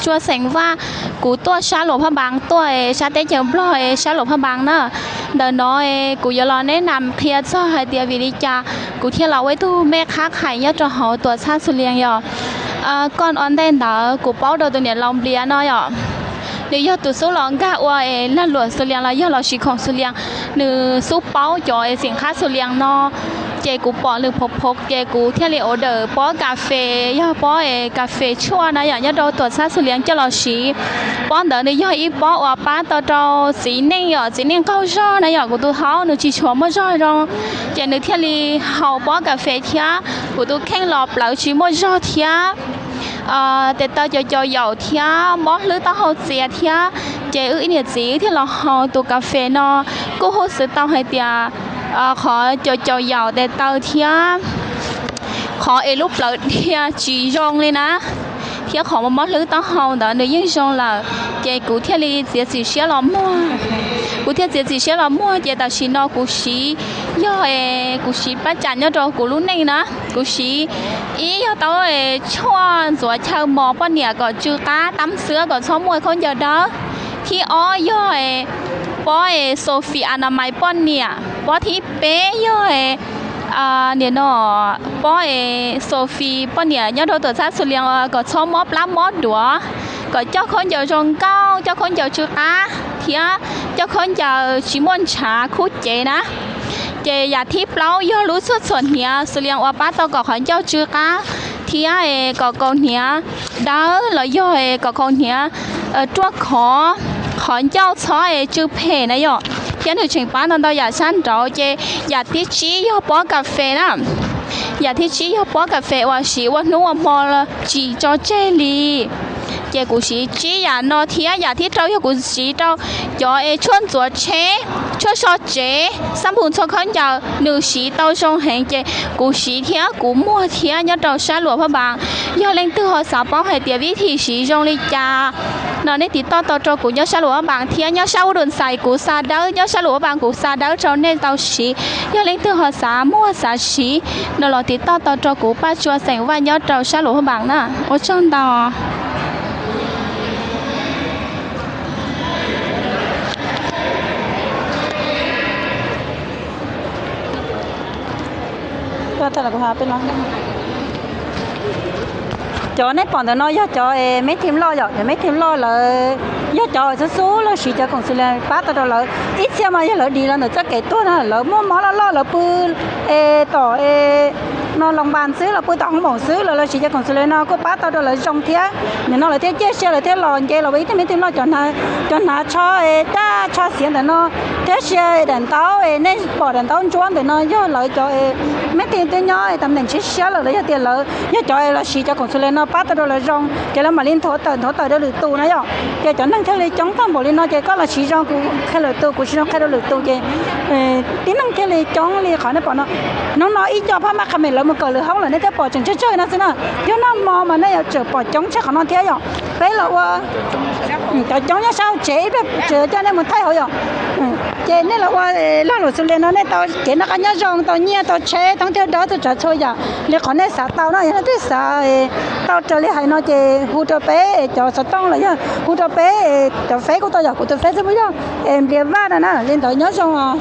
Tsua xeem Vaj, kuv tuaj sab Luam Phaj Npaas, tuaj sab teb chaws Nplog sab Luam Phaj Npaas na. Ntawm no kuv yuav los neb nam qhia txog hais tias vim li cas kuv thiaj los ua ib tug mej qhab qhais nyob rau hauv tuam txhab Xus Lias yom. Koj ua ntej ntawd kuv paub rau tus niam laus Nplias no yom, nws yog tus xub los nkag ua es lag luam Xus Lias los yog los sis khoom Xus Lias, nws xub paub cov es xeem qhab Xus Lias no. Ces kuv pom nws phov phov ces kuv thiaj li order pob kas fes, yog pob es kas fes tshuaj na yom, nyob rau tuam txhab Xus Lias coj los siv. Pob ntawd nws yog ib pob uas pab tau rau txiv neej yom, txiv neej qaug zog na yom, kuv tus hauv nws tsis tshua muaj zog zoo, ces nws thiaj li haus pob kas fes thiab kuv tus kheej los plawv tsis muaj zog thiab. Tes taw cau cau yaum thiab mob hlwb taub hau txias thiab, ces wb ib niam txiv wb thiaj los haus tus kas fes no. Kuj hu xwv tau hais tias qhov cau cau yaum tes taw thiab qhov es lub plawv dhia tsis zoo li na, thiab qhov mob hlwb taub hau ntawd nws yeej zoo lawm, ces kuv thiaj li txiav txim siab los muag. Kuv thiaj txiav txim siab los muag ces tam sim no kuv siv, yog kuv siv pab cam nyob rau kuv lub neej na. Kuv siv, ib yog tau tshuaj ntxuav chaw mos poj niam kom tsw qab tab xwb kom txhob muaj khaub ncaws dawb. Thib ob yog pob es Sophie Anamais poj niam. Pob thib peb yog nim no pob es Sophie poj niam nyob rau tuam txhab Xus Lias kom txhob mob plab mob duav, kom coj khaub ncaws zoo nkauj, coj khaub ncaws tsw qab thiab coj khaub ncaws tsis muaj ntshav khub cev na. Ces yam thib plaub yog lub tshuaj txhuam hniav Xus Lias uas pab tau kom qhov ncauj tsw qab thiab kom kaus hniav dawb los yog kom kaus hniav ruaj khov, qhov ncauj txhob tsw phem na yom, thiab nws tseem pab tau ntau yam sab nraud. Ces yam thib tsib yog pob kas fes na. Yam thib tsib yog pob kas fes uas siv ua hnub ua hmo tsis tso tseg li. Ces kuv siv tsib yam no thiab yam thib rau yog kuv siv rau cov es tshuaj ntxuav tsheb, tshuaj so tsev, xab npus ntxhua khaub ncaws, nws siv tau zoo heev ces kuv siv thiab kuv muag thiab nyob rau sab Luam Phaj Npaas. Yog leej twg ho xav paub hais tias vib thim siv zoo li cas no nej tiv toj tau rau kuv nyob sab Luam Phaj Npaas thiab nyob sab Ub Dum Xais kuv xa dawb, nyob sab Luam Phaj Npaas kuv xa dawb rau nej tau siv. Yog leej twg ho xav muag xav siv no los tiv toj tau rau kuv Paj Tsua xeem Vaj nyob rau sab Luam Phaj Npaas na. Ua tsaug ntau. Cov nej pom ntawm no yog cov es meb thim loj yom, cov meb thim loj lawv yog cov xub xub los siv cov khoom Xus Lias pab tau rau lawv. Ib txhia mas yog lawv dim los ntawm txoj kev tuag no, lawv muaj mob loj loj lawv pw es tom es no loos npas xwb los pw tom hoo maum xwb los lawv siv cov khoom Xus Lias no kuj pab tau rau lawv zoo thiab. Nim no lawv thiaj ciaj sia lawv thiaj los nce los ua ib tug meb thim loj. Cov hnav tsho es caj tsho xiav ntawm no thiab sia daim ntaub es nej pom daim ntaub ntsuab ntawm no yog lawv cov meb thim twb nyob tam neem tshiab siab lawm los yog tias lawv yog cov los siv cov khoom Xus Lias no pab tau rau lawv zoo ces lawv mam li nthuav tawm nthuav tawm rau lwm tus na yom. Ces cov neeg thiaj li coob tag npaum li no ces koj los siv zoo kuv qhia lwm tus, kuv siv zoo qhia rau lwm tus ces tib neeg thiaj li coob li qhov nej pom no. Hnub no ib co phab maj qha mem lawv mus kawm lwm hoob lawm nej thiaj pom tseem tsawg tsawg no xwb na. Yog noj hmo mas nej yuav tsum pom coob tshaj qhov no thiab yom. Peb los ua cov coob nyob sab hauv tsev ib pliag tseem coj nej mus thaij hauv yom. Ces nej los ua lag luam Xus Lias no nej tau kev noj qab nyob zoo, tau nyiaj tau tsheb thoob thiab dawb txhua tsav txhua yam li qhov nej xav tau no. Yog nej twb xav tau raws li hais no ces hu rau peb cov xov tooj los yog hu rau peb cov Feb kuj tau yom, kuv tus Feb xwb puas yog es Nplias Vaj no na. Li ntawd nyob zoo os.